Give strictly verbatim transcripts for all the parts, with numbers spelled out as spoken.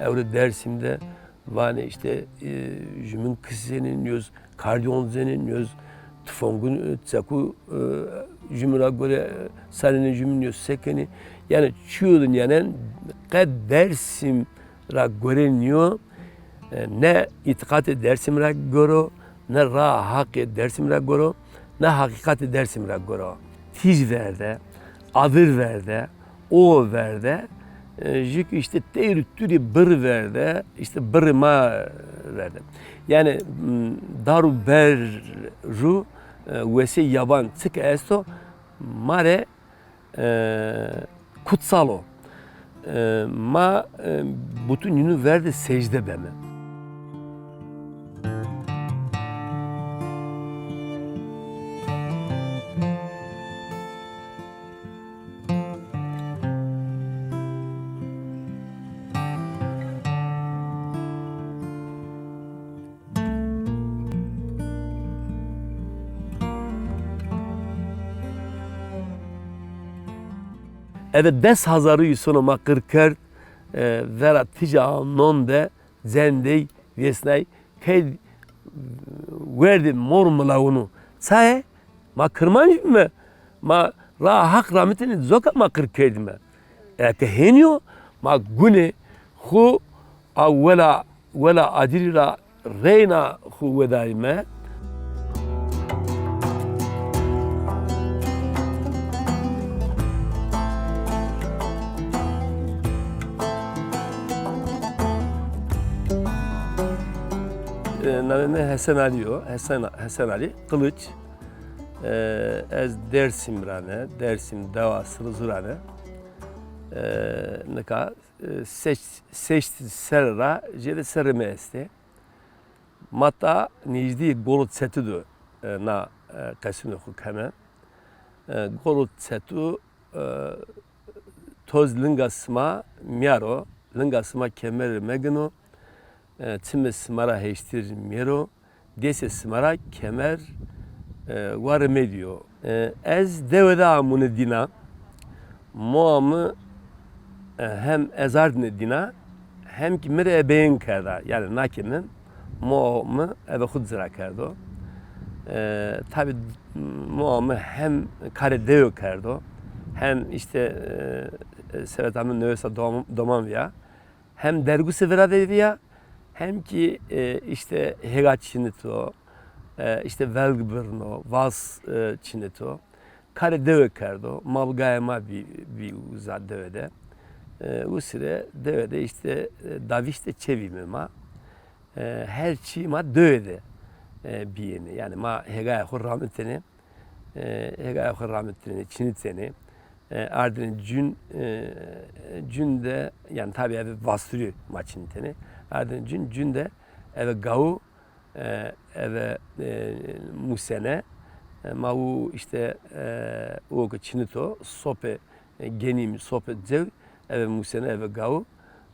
ewro Dersim de vanê işte, e, jümün kisenê, nîyoz kardiyon zenê, nîyoz tifongun, e, çeku, e, jümün ra gore, e, sanenê jümün, nîyoz sekenê. Yani çiyo de nîyanen qe Dersim ra gore nîyo, e, ne îtîqatê Dersim ra gore o, ne raa Haqê Dersim ra gore o, ne heqîqatê Dersim ra gore o. Tîj verde, adir verde, o verde, e, jük işte teyr û tûrê birr verde, işte birrê ma verde. Yani, m, dar û ber ru, e, wesê yaban çik esto, ma rê, e, kutsal o. E, ma, e, butun yînû ver de secde beme. Eve des hezarû îsono ma qir kerd, e, vera tîja non de cendey vêsnay, key werdê mor milawunû. Çaye? Ma kirmanc bîme, ma raa Haq ramitêne coka ma qir kerdîme. Eke hênî yo, ma gunê xwu a wela, wela adirî ra reyna xwu wedarîme. E, namê mi Hesen Alî yo. Hesen, Hesen Alî Kılıç. E, ez Dersim ra ne, Dersim dewa Sirozû ra ne. E, nika, e, seş-, seşt serre ra jêde serrê mi estê. Ma ta nêjdîyê Golo Çetû de, e, na, e, qesûnê xwu keme. E, Golo Çetû, e, toz linga sima mîyaro, linga sima kemer megino, e, çimê sima ra heştir mîyero, dêsê sima ra kemer, e, wa rimedîyo. E, ez dewe de amûne dîna. Moa mi, e, hem ez ardîne dîna, hem kî mi rê ebeyin kerda. Yanî nakê mi, moa mi eve xwu ci ra kerdo. E, tabî moa mi hem karê dewe kerdo, hem işte, e, e, seveta mi newesa dom-, doman vîya. Hem dergusê vira de vîya, hem kî, e, işte hêga çinito, e, işte velg birno, vas, e, çinito. Karê dewe kerdo, mal gayê ma bî, bî uza dewe de. E, usire dewe de işte, e, davîşte çêvîme ma. E, her çî ma dewe de, e, bîyêne. Yanî ma hêgaya xwu ramitêne. E, hêgaya xwu ramitêne, çinitêne. E, ardêne cûn, e, cûn de, yanî tabî eve vasturî ma çinitêne. Ardêne cûn, cûn de eve gawu, e, eve, e, musene. E, ma u işte, e, u ke çinito, sopê, e, genîm, sopê cew, eve musene, eve gawu,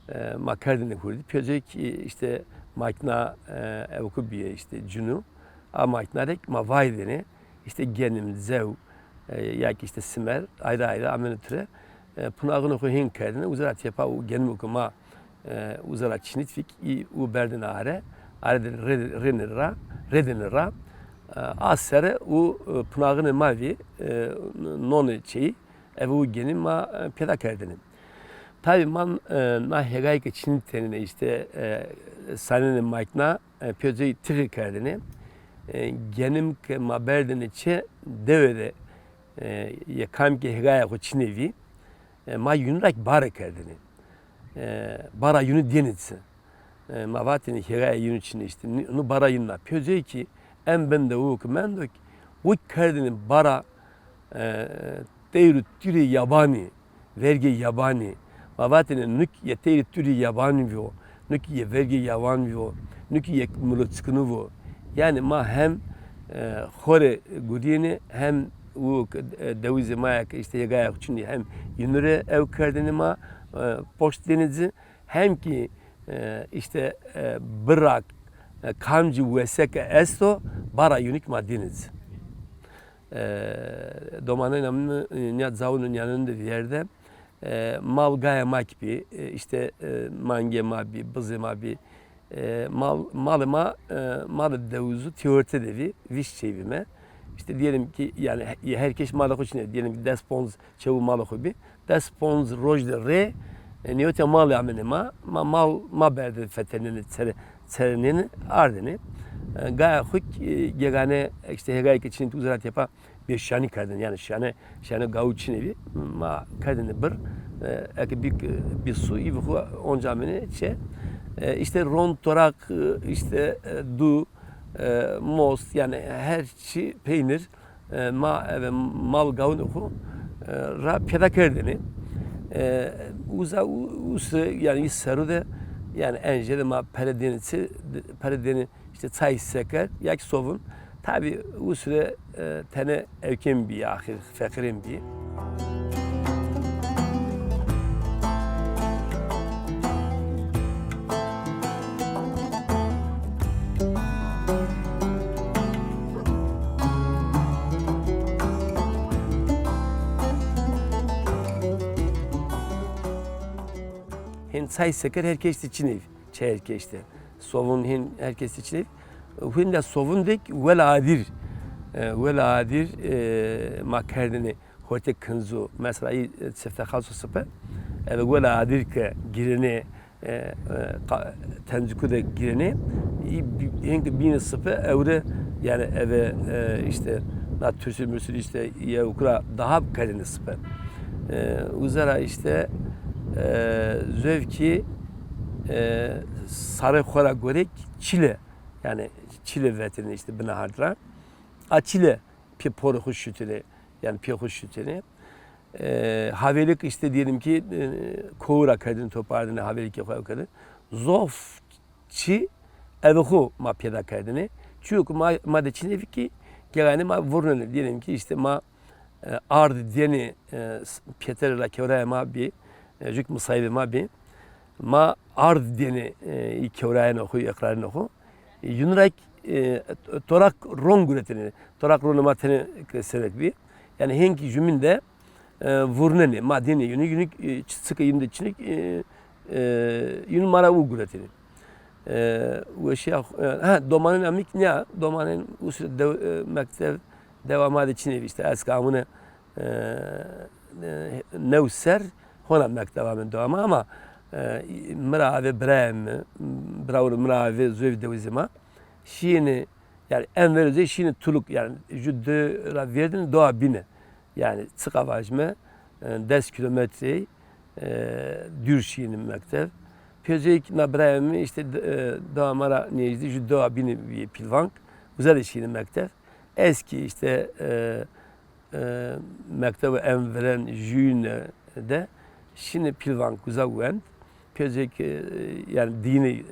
e, ma kerdêne hurdî. Pêcey kî işte makîna, e, ewku bîye işte cûnû. A makîna rê kî ma vaydêne. İşte genim, zew, e, ya ki işte simer, ayrı ayrı ameno tire. E, punaxunê xo hên kerdêne, uza ra têpa u genimo ke ma, e, uza ra çinit fik, î u berdêne are, are de re-, rêne ra, rêdêne ra. E, a sere u, e, punaxunê ma vî, e, nonê çeyî, eve u genim ma, e, pêda kerdêne. Tabî man, e, na hêgayî ke çinitêne, işte, e, sanêne makîna, e, pêcey tixî kerdêne. E, genim ke ma berdêne çê dewe de, e, yê kam ke hêgaya xo çinê vî, e, ma yûnû ra kî bare kerdêne. E, bara yûnû dêne ci. E, ma vatêne hêgaya yûnû çinê işte. Ni-, nû bara yûnû na. Pêcey kî en bin de u ke mendo kî, u kerdêne bara, e, teyr û tûrê yabanî, vergê yabanî. Ma vatêne nû kî yê teyr û tûrê yabanî vîyo, nû kî yê vergê yabanî vîyo, nû kî yê milo çikinû vo. Yanî ma hem, e, xo rê gurîyêne hem u, e, dewizê ma ya ke işte hêgaya xo çinê hem yûnû rê ew kerdêne ma, e, poşt dêne ci, hem kî, e, işte, e, birak, e, kamcî wese ke esto, bara yûnû kî ma dêne ci. E, domanêna mi, e, nîya cawûn û nîyanûn de vîyerde, E, mal gaya ma kî bî, e, îşte, e, mangê ma bî, bizê ma bî. E, mal, malê ma, e, malê dewizû tîyorte de vî, vîst çêy vîme. Îşte diyelim ki, yanî he-, her kes malê xo çinê, diyelim ki des ponc çewû malê xo bî. Des ponc roj de rê, e, nîyotîya malê amêne ma, ma mal, ma berde fetelnêne, çere-, çerenêne, ardêne. E, gaya xo kî, e, gegane, îşte hêgayê ke çinê uza ra tepa bê şanî kerdêne, yanî şane, şane gawû çinê bî, ma kerdêne bir, e, eke bî, bî su, î bi xo onca amêne çê. E, îşte ron, toraq, e, îşte, e, dû, e, most, yanî her çî peynir, e, ma eve mal gawunê xo, e, ra pêda kerdêne. E, uza u-, usre, yanî î serru de, yanî encê de ma pere dêne çi, pere dêne îşte çay seker, ya kî sovun. Tabî usre, e, tene ewkên bî, axir feqîrên bî. Hên çay seker her kes de çinê, çay her kes de. Sovun hên her kes de çinê. Hên de sovun de kî wela adir. E, wela adir, e, ma kerdêne hortê kinzû. Mesela î, e, çiftexaso sipe. Eve wela adir ke girêne, e, e, qa-, tencikû de girêne, î bî-, hên ke bîne sipe, ewre, yanî eve, e, îşte na tursî mursî îşte yewkura daha kerdêne sipe. E, uza ra îşte, e, zewkî, e, sarê xo ra gorek çile, yanî çile vetêne îşte binê hard ra. A çile pê porê xo şutêne, yanî pê xo şutêne. E, havêlik îşte diyelim ki, e, kowu ra kerdêne, topardêne, havêlikê xo ew kerdêne. Zof çî eve xo ma pêda kerdêne. Çîyo ki ma, ma de çinê vî ki, geganê ma vurnenê. Diyelim ki îşte ma, e, ard dêne, e, s-, pêterê ra kewrayê ma bî, e, jûk misayibê ma bî. Ma ard dêne, e, î kewrayene xo, î eqrarêne xo. Yûn ra kî, e, toraq ron guretêne. Toraq ronê ma tenê ke senek bî. Yanî hên kî jumîn de, e, vurnenê. Ma dêne yûnî, yûnî, e, çi-, çike yûn de çinê, e, e, yûnî ma ra u guretêne. E, weşîya xo-, e, ha, domanên amî kî nîya, domanên usre dew-, e, mektev dewa ma de çinê bî îşte. Ez ke amune, e, e, new ser hona mektev amên dewa ma ama, e, mi ra avê birayê mi, birawê mi ra avê zewê dewizê ma. Şîyêne, yanî en verê zey şîyêne Tuluk, yanî ju dew ra vêrdêne dewa bîne. Yanî çiqa vajîme, e, des kîlometrey, e, dûr şîyêne mektev. Pêzeyêk na birayê mi îşte, e, dewa ma ra nêjdî ju dewa bîne bîye Pîlvank. Uza de şîyêne mektev. Ez kî îşte, e, e, mektebo en viren jûyîne de şîne Pîlvank uza wend. Pêzêk, e, yanî dîyine,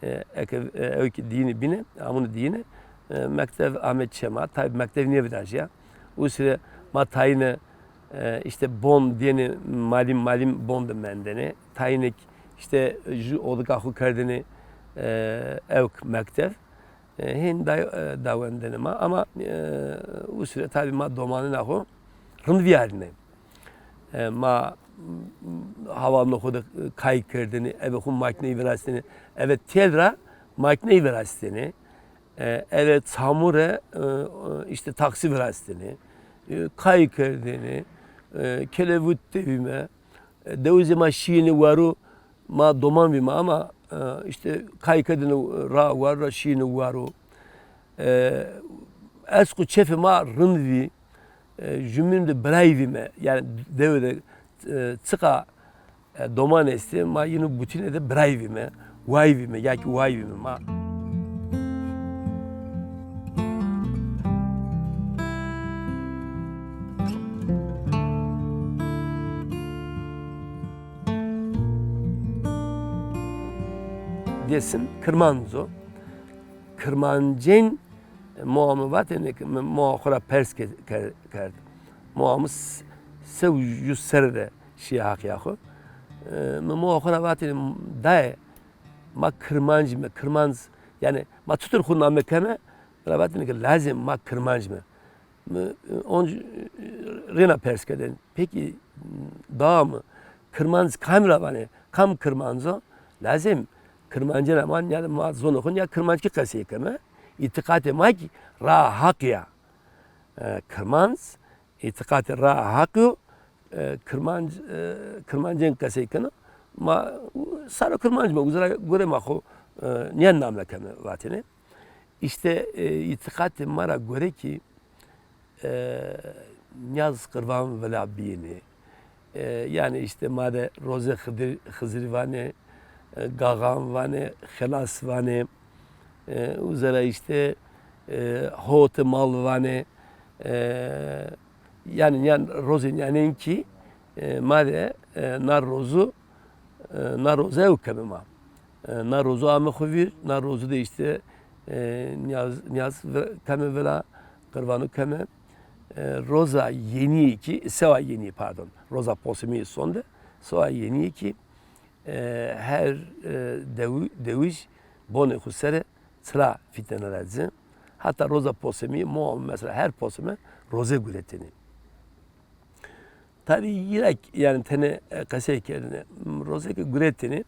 e, eke, e, ew kî dîyine bîne, amune dîyine, e, mektev ame çê ma. Tabî mektev nêviraja. Usre ma tayîne, e, îşte bon dêne malîm, malîm bon de mendêne. Tayîne kî îşte ju odika xo kerdêne, e, ewk mektev. E, hên day-, e, dawendêne ma. Ama, e, usre tabî ma domanêna xo rind vîyarîne. E, ma, m, havalnê xo de kay kerdêne, eve xo makîneyî virastêne. Eve têl ra makîneyî virastêne. E, eve çamure, e, e, îşte taksî virastêne. E, kay kerdêne. E, kelevût de vîme. E, dewizê ma şîyêne waro, ma doman vîme ama, e, îşte kay kerdêne ra, waro ra şîyêne waro. E, esq û çefê ma rind vî, e, jumîn de biray vîme. Yanî dewe de, e, çiqa, e, doman estê, ma yînû butîne de biray vîme, way vîme, ya kî way vîme ma. Dêsim Kirmanc o. Kirmancên moa mi vatêne ke mi moa xo ra pers ke-, ke-, kerd. Moa mi s-, se û ju serre de şîye haqîya xo. E, mi moa xo ra vatêne, dayê, ma kirmanc îme, kirmanc, yanî ma çitur xo name keme? Mi ra vatêne ke lazê ma kirmanc îme. Mi, e, onc, e, rêna pers kerdêne. Pekî, da mi, Kirmanc kamî ra vanê? Kam Kirmanc o? Lazim Kirmancî ra ma, yanî ma zonê xo ya Kirmanckî qesey keme. Îtîqatê ma kî raa Haq ya. E, Kirmanc, îtîqatê raa Haq yo. E, Kirmanc, e, Kirmancên qesey keno. Ma saro Kirmanc ma, uza ra gore ma xo, e, nîyan name keme vatêne. Îşte, e, îtîqatê ma ra gore kî, e, nîyaz qirvan vila bîyêne. E, yanî îşte ma de rozê Xidir-, Xizirî vanê, e, gaxan vanê, xelas vanê, e, uza ra îşte, e, hotê mal vanê, e, yanî, yanî rozê nîyanên kî, e, ma de, e, na rozu, e, na roze ew keme ma. E, na rozu ame xo vîr, na rozu de îşte, e, nîyaz, nîyaz ve-, keme vila, qirvanu keme. E, roza yenîyê kî, sewa yenîyê, pardon, roza posimîyê sonde, sewa yenîyê kî, e, her, e, dewi-, dewij bonê xo sere çira fîtêne ra ci. Heta roza posimîyê, mo mesela her posime roze guretêne. Tabî yî ra kî, yanî tenê, e, qesey kerdêne. Rozê ke guretêne,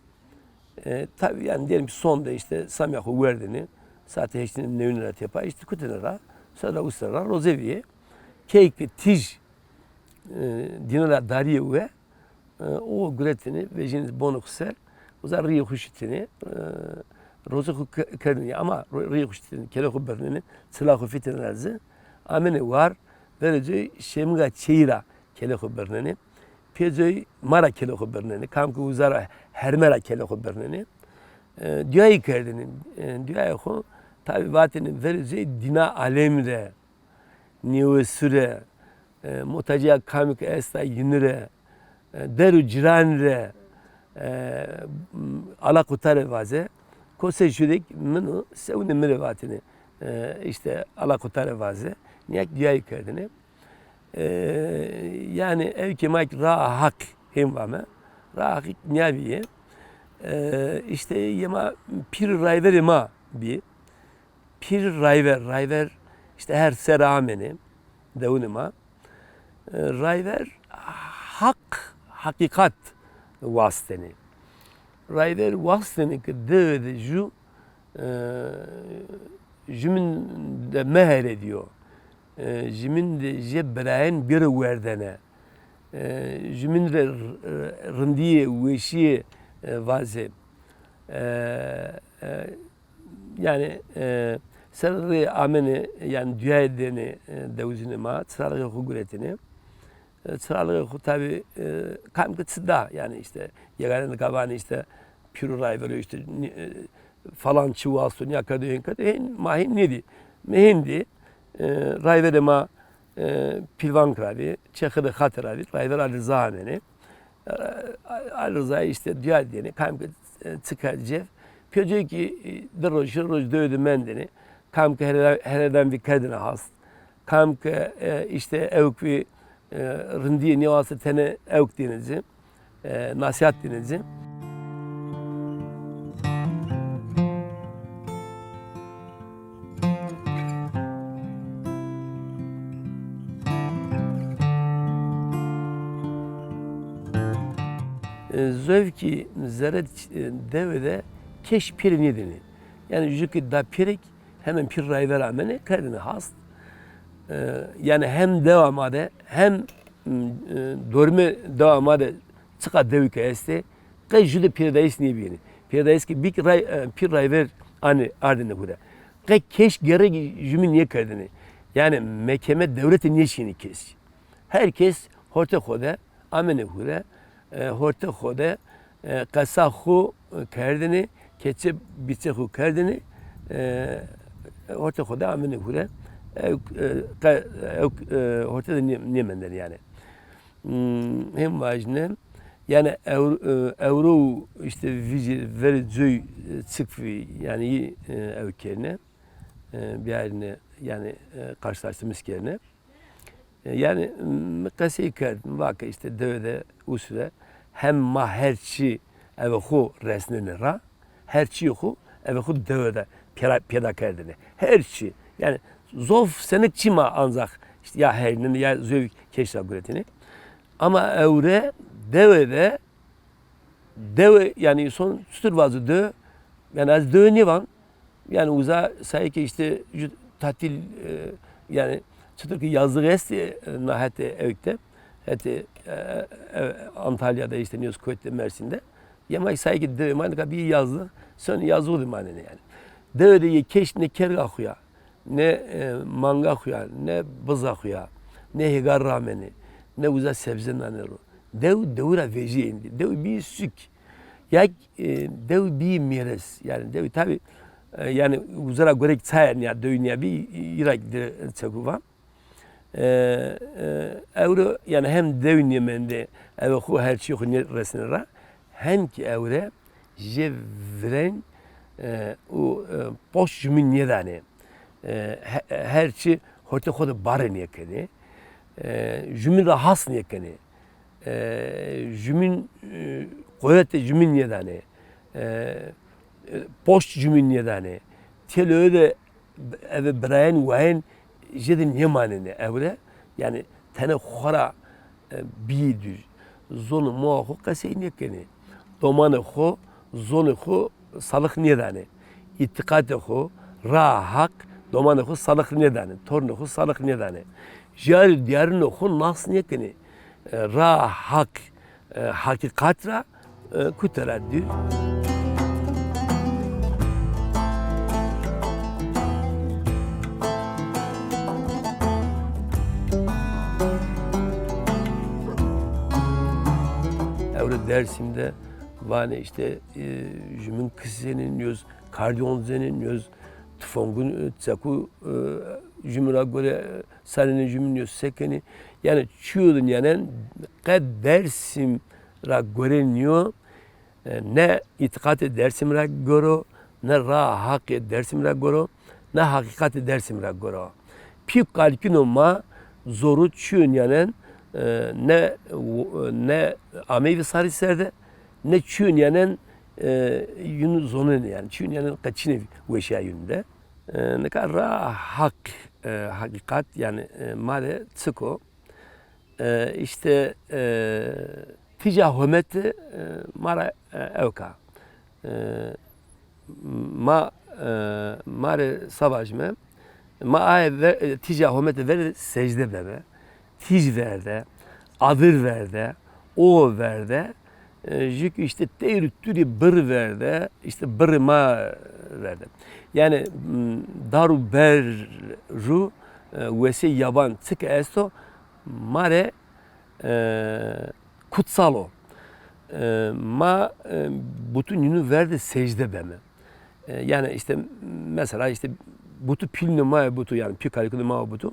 e, tabî yanî diyelim ki sonde îşte samîya xo werdêne, saetê heştêne newîne ra tepay îşte kutêne ra, serra usra ra roze vîyê. Key ke tîj, e, dîne ra darîyê we, e, o guretêne, vejêne bonê xo ser, uza rîyê xo şitêne, e, rozê xo ke-, kerdêne. Ama ro-, rîyê xo şitêne, kelê xo birnêne, çila xo fîtêne ra ci, amêne war, verê coy Şêmiga Çêyî ra kelê xo birnenê. Pê coy ma ra kelê xo birnenê. Kam ke uza ra herme ra kelê xo birnenê. E, duyayî kerdêne. E, duyayê xo tabî vatêne verê coy dîna alemî de, nêwesu de, e, motacîya kamî ke esta yînû de, e, der û cîranî de, e, m-, Ala Qutare vaze. Ko se jû de kî min o, sewunê mi rê vatêne, e, îşte Ala Qutare vaze. Nîya kî duyayî kerdêne. E, yanî ewkê ma kî raa Haq hên vame. Raa Haq nîya bîye. E, îşte yê ma pîr û rayverê ma bî. Pîr rayver, rayver îşte her serre amêne dewunê ma. E, rayver haq, heqîqat wastêne. Rayver wastêne ke dewe de jû, e, jûmîn de meherê dîyo. E, jûmîn de jê birayên bêro werdene. E, jûmîn rê r-, rindîye, weşîye, e, vaze. E, e, Yanî, e, ser rê amêne, yanî duyayê dêne, e, dewizunê ma, çiralixê xo guretêne. E, çiralixê xo tabî, e, kam ke çi da, yanî îşte, yegane nika vanê îşte, pîr û rayver o îşte, nî-, e, falan çi wasto, nîya kerdo, hên kerdo, hên, ma hên nêdî. Mi hên dî, e, rayverê ma, e, Pîlvank ra bî, Çexirê Xatê ra bî, rayver Ali Rıza amêne. E, Ali Rıza îşte duya dêne, kam ke, e, çi kerd cêf. Pê coy kî, e, di roj, şeş roj dewe de mendêne. Kam ke here-, herêdan vî kerdêne hast. Kam ke, e, îşte ewk vî, e, rindîye nêwaste tenê ewk dêne ci. E, nasîhat dêne ci. E, zovkî zere, e, dewe de keş pêrê nêdêne. Yanî jû ke da pêrek hemen pîr rayver amêne, kerdêne hast. E, yanî hem dewa ma de hem, m, e, dormê dewa ma de çiqa dewî ke estê, qe jû de pêrdayîs nêbîyêne. Pêrdayîs ke bî kî ray-, e, pîr rayver anê ardêne hure. Qe keş gerek jûmî nêkerdêne. Yanî mekeme dewlete nêşîyêne kes. Her kes hortê xo de amêne hure, e, hortê xo de, e, qesa xo kerdêne, keçe bîçe xo kerdêne, e, hortê xo de amêne hure. Ewk, e, qe-, ewk, e, hortê de nê-, nêmendêne yanî. Hmm, hên vajîne, yanî ewr-, e, ewro îşte vîjî verê coy, e, çik vî, yanî yî, e, ewk kerîne, e, biyarîne, yanî, e, karşılaştırmış kerîne. E, yanî, mi qesey kerd, mi va ke îşte dewe de usre hem ma her çî eve xo resnenê ra, her çîyê xo eve xo dewe de pêra-, pêda kerdêne. Her çî. Yanî zof senik çî ma ancax îşte ya herînenê ya zovî keş ra guretêne. Ama ewre dewe de Dewe, yanî însan çitur vazo dewe? Yanî ez dewe nêvan. Yanî uza sayê ke îşte ju tatil, e, yanî çitur ki yazlık estê, e, na hetê ewk de, hetê, e, e, Antalya de, îşte nîyoz kotî de, Mersin de. Yê ma sayê ke dewê ma nika bî yazlık, sonê yazlık de manenê yanî. Dewe de yê keş ne kerga xo ya, ne, e, manga xo ya, ne biza xo ya, ne hêga ramenê, ne uza sebze nanê ro. Dew, dewi ra vejîyê êndî. Dew bî suk. Ya, e, dew bî mêres. Yanî dew tabî, e, yanî uza ra gore kî çaya nîya, dew nîya bî, î ra kî dire çeku van. E, e, ewro yanî hem dew nêmendê, eve xo her çî xo nêresnê ra, hem kî ewre jê virên, e, û, e, poşt jumîn nêdanê. E, he-, her çî hortê xo de bare nêkenê. E, jumîn ra has nêkenê. E, jumîn, e, quwetê jumîn nêdanê. E, e, poşt jumîn nêdanê. Têloye de eve birayên wayên jê de nêmanenê ewre. Yanî tenê xo ra, e, bîyî dûr. Zonê moa xo qesey nêkenê. Domanê xo, zonê xo salix nêdanê. Îtîqatê xo, raa Haq, domanê xo salix nêdanê, tornê xo salix nêdanê. Jiyarî dîyarînê xo nas nêkenê. E, raa Haq, e, heqîqat ra, e, kute ra dûr. Ewro Dersim de vanê îşte, e, jumîn kisenê, nîyoz kardîyon zenê, nîyoz tifongun, e, çeku, e, jumîn ra gore, e, sanenê jumîn nîyo se kenê. Yanî çîyo de nîyanen qe Dersim ra gore nîyo, e, ne îtîqatê Dersim ra gore o, ne raa Haqê Dersim ra gore o, ne heqîqatê Dersim ra gore o. Pî kalikîno ma zoru çîyo nîyanen, e, ne, ne amey vi sarî ser de, ne çîyo nîyanen, e, yûn zonenê yanî. Çîyo nîyanen qe çinê weşîya yûn de. E, nika raa Haq, e, heqîqat yanî, e, ma rê çik o? E, îşte, e, tîja hometi, e, ma ra, e, ewk a. E, ma, e, ma rê se vajîme, ma aye ver-, e, tîja hometi ver de secde beme. Tîj ver de, adir ver de, o ver de, e, jû kî îşte teyr û turî birr ver de, îşte birrê ma ver de. Yanî, m, dar û berr û, e, wesê yaban çik esto, ma rê, e, kutsal o. E, ma, e, butû nînû ver de secde beme. E, yanî îşte mesela îşte butû pîlnê ma yê butû, yanî pî kalikînê ma yê butû,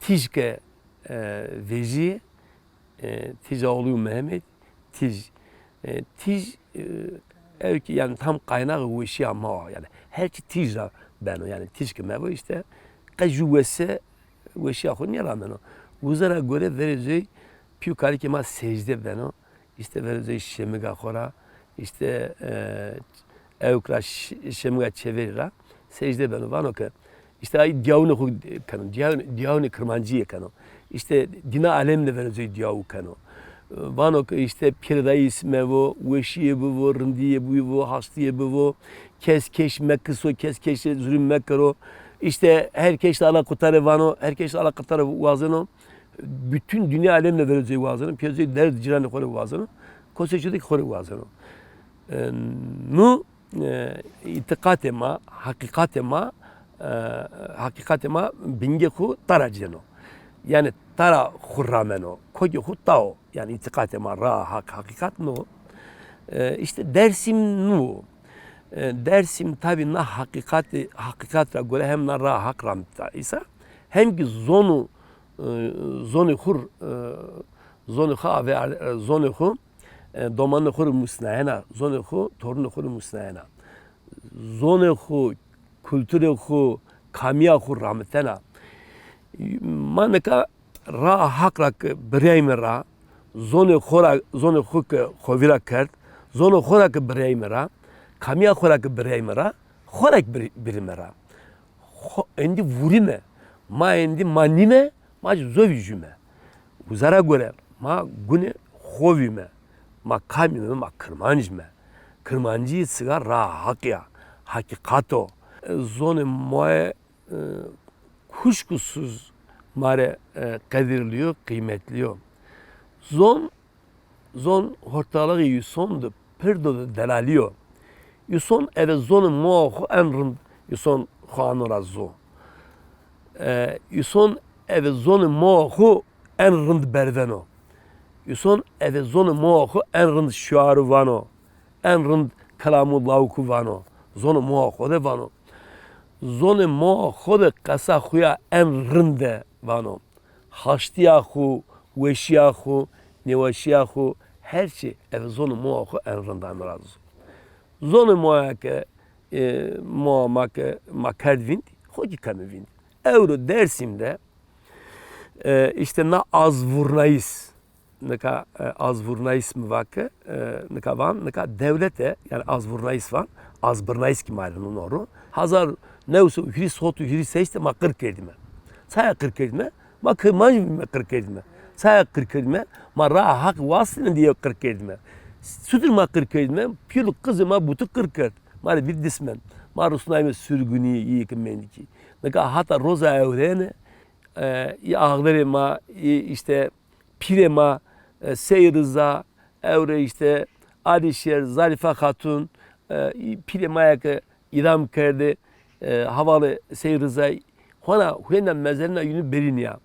tîj ke, e, vejîyê, e, tîja Oğlu Mehmet, tîj, e, tîj, e, ew kî yanî tam qaynaxê weşîya ma wa. Yanî her çî tîj ra beno. Yanî tîj ke mevo îşte qe jû wese weşîya xo nêrameno. Uza ra gore verê coy pî û kalikê ma secde beno. Îşte verê coy şemiga xo ra, îşte, e, ewk ra, ş-, şemiga çêverî ra secde beno. Vano ke îşte ay dîyawunê xo keno, dîyawunê, dîyawunê kirmancîye keno. Îşte dîna alemî de verê coy dîyawu keno. Vano ke îşte pîr dayîs mevo, weşîye bivo, rindîye bivo, hastîye bivo, kes keş mekiso, kes keşî zulm mekero. Îşte her keş de Allah kurtare vano, her keş de Allah kurtare wazeno. Bütün dinya alemî de verê coy wazeno, pîya coy derd cîranê xo rê wazeno, kosê çî de kî xo rê wazeno. E, nu, e, îtîqatê ma, heqîqatê ma, e, heqîqatê ma bingê xo tara cêno. Yanî tara xo rameno, kokê xo tao. Yanî îtîqatê ma, raa Haq, heqîqat no. E, îşte Dersim nu. E, Dersim tabî na heqîqatê, heqîqat ra gore hem na raa Haq ramita îsa, hem kî zon û, e, zonê xo, e, zonê xo ave, e, zonê xo, e, domanê xo rê musnayena, zonê xo, torunê xo rê musnayena. Zonê xo, kulturê xo, kamîya xo ramitena. Ma nika raa Haq ra ke birîyayme ra, zonê xo ra, zonê xo ke xo vîra kerd, zonê xo ra ke birîyayme ra, kamîya xo ra ke birîyayme ra, xo ra ke birî-, birîme ra. Xo-, êndî vurîme, ma êndî ma nîme, ma ci zovî jûme. Uza ra gore ma gunê xo vîme. Ma kamî me? Ma kirmanc me. Kirmancî siga ra Haqî ya, heqîqat o. Zonê ma e, e, kuşkusuz ma rê, e, qedirlî yo, qîmetlî yo. Zon, zon hortalığı yuson de pirdo de delalî yo. Yuson eve zonê ma xo en rind yuson xo ano ra zo. E, yuson eve zonê ma xo en rind berveno. Yuson eve zonê ma xo en rind şiaru vano. En rind kelamû lawikû vano. Zonê ma xo de vano. Zonê ma xo de qesa xo ya en rinde vano. Haştîya xo, weşîya xo, nêweşîya xo, her çî eve zonê ma xo en rind ano ra zo. Zonê ma ya ke, e, ma, ma ke, ma kerd vînd, xo kî keme vînd. Ewro Dêrsim de, e, îşte na azvurnayîs, nika, e, azvurnayîs mi va ke, e, nika van, nika dewlete, yanî azvurnayîs van, azbirnayîs kî ma rê no ro. Hezar new sey û hîris hot û hîris heşt de ma qir kerdîme. Çaya qir kerdîme? Ma kirmanc bîme qir kerdîme. Çaya qir kerdîme? Ma raa Haq wastîne dîye qir kerdîme. Çutir ma qir kerdîme? Pîl û qizê ma bûtî qir kerd. Ma rê vîr dismen. Ma rusnayme surgunî, îyê ke mendî kî. Nika hata roza ewrene, e, î axlerê ma, î îşte pîrê ma, e, Sey Riza, ewro îşte Alîşêr, Zarîfe Xatun, e, î pîrê ma ya ke îdam kerdê, e, havalê Sey Rizay, hona huyêna mezarîna yînû berînî ya.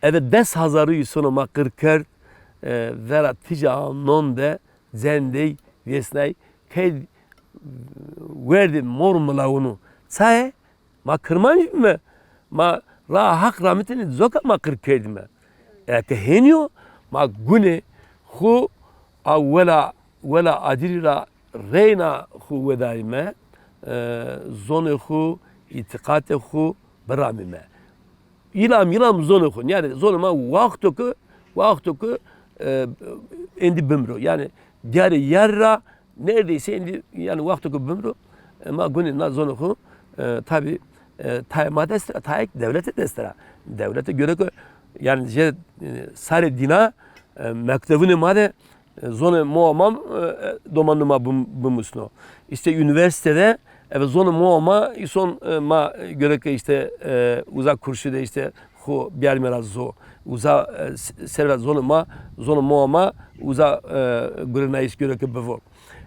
Eve des hezarû îsonê ma qir kerd, e, vera tîja non de cendey vêsnay, key werdê mor milawunû. Çaye? Ma kirmanc bîme, ma raa Haq ramitêne coka ma qir kerdîme. Eke hênî yo, ma gunê xo a wela, wela adirî ra reyna xo wedarîme, e, zonê xo, îtîqatê xo biramîme. Îlam, îlam zonê xo. Yanî zonê ma wexto ke, wexto ke, e, êndî bimro. Yanî diyarê yar ra neredeyse êndî, yanî wexto ke bimro, e, ma gunê na zonê xo, e, tabî, e, tayê ma dest ra, tayê kî dewlete dest ra. Dewlete göre ke, yanî jê, e, sarê dîna, e, mektevunê ma de, e, zonê moa ma, e, e, domanunê ma bim-, bimusno. Îşte unîversîte de, eve zonê moa ma, îson, e, ma göre ke îşte, e, uza kurşu de îşte xo biyarîme ra zo. Uza, e, s-, ser ra zonê ma, zonê moa ma uza, e, gurenayîş göre ke bivo.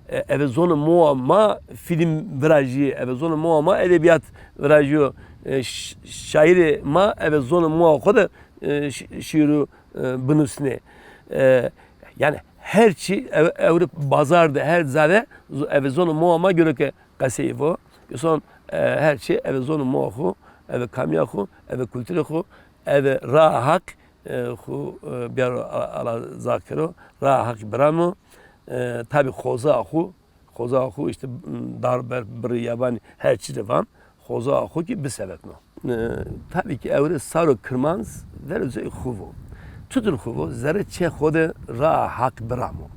E, eve zonê moa ma fîlm virajîyê, eve zonê moa ma edebîyat virajîyo, e, ş-, şaîrê ma eve zonê moa xo de, e, ş-, şîîrû, e, binusnê. E, yanî her çî ev-, ewro bazar de, her ca de z-, eve zonê moa ma göre ke qesey vo. Îson, e, her çî eve zonê moa xo, eve kamîya xo, eve kulturê xo, eve raa Haq, e, xo, e, biyaro a-, ala zaf kero, raa Haq biramo, e, tabî xoza xo, xoza xo îşte, m, dar, berf, birrî, yabanî her çî de van, xoza xo kî bisevekno. E, tabî kî ewro saro kirmanc verê coyê xo vo. Çutir xo vo? Zerrê çê xo de raa Haq biramo.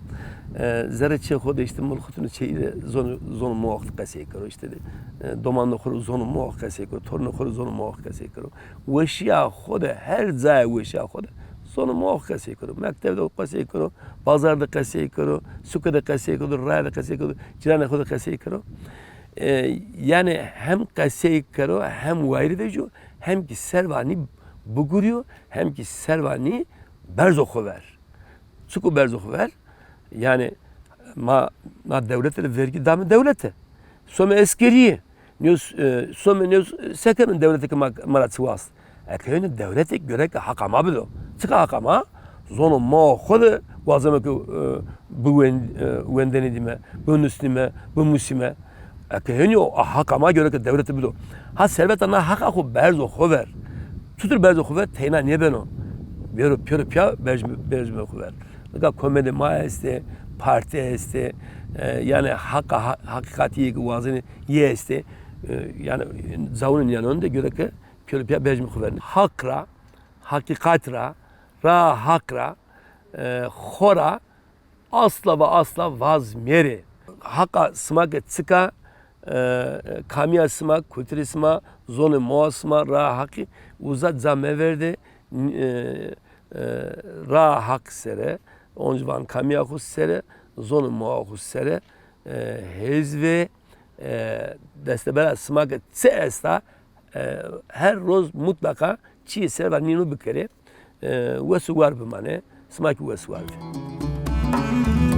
E, zerrê çê xo de îşte mulxitûnê çêyî de zon, zonê moa xo qesey kero, îşte de, e, domanunê xo rê zonê moa xo qesey kero, torunê xo rê zonê moa xo qesey kero. Weşîya xo de her cayê weşîya xo de zonê moa xo qesey kero. Mekteb de qesey kero, bazar de qesey kero, suke de qesey kero, raye de qesey kero, cîranê xo de qesey kero. E, yanî hem qesey kero, hem wayîrî vejîyo, hem kî ser vanî bigurîyo, hem kî ser vanî berzo xo ver. Çik o berzo xo ver? Yanî ma, ma dewlete de vergî dame dewlete. Some eskerîye. Nêyo, e, some nêyo, e, sekeme dewlete ke ma, ma ra çi wast. Eke hênî dewlete gereke haqa ma bido. Çika haqa ma? Zonê ma xo de wazeme ke, e, biwen-, e, wendenîdîme, binusnîme, bimusîme. Eke hênî yo, a haqa ma gereke dewlete bido. Ha serveta na haqa xo berzo xo ver. Çutir berzo xo ver? Teyna nêbeno. Bêro pêro pîya berz-, berzîme xo ver. Nika komedê ma estê, partî estê, e, yanî haqa, ha-, heqîqatî yê ke wazenê yê estê. E, yanî cawunê nîyanon de gereke pêro pîya berzîme xo ver. Haq ra, heqîqat ra, raa Haq ra, e, xo ra asla ve asla vaz mêrê. Haqa sima ke çik a, e, kamîya sima, kulturê sima, zonê moa sima, raa Haqî uza ca meverdê, n-, e, e, raa Haq sere, oncî van kamîya xo sere, zonê ma xo sere, e, hêz vê, e, destebera sima ke çi esta, e, her roz mutlaqa çiyê ser va nîno bikerê, e, wes û war bimanê, sima kî wes û war bê.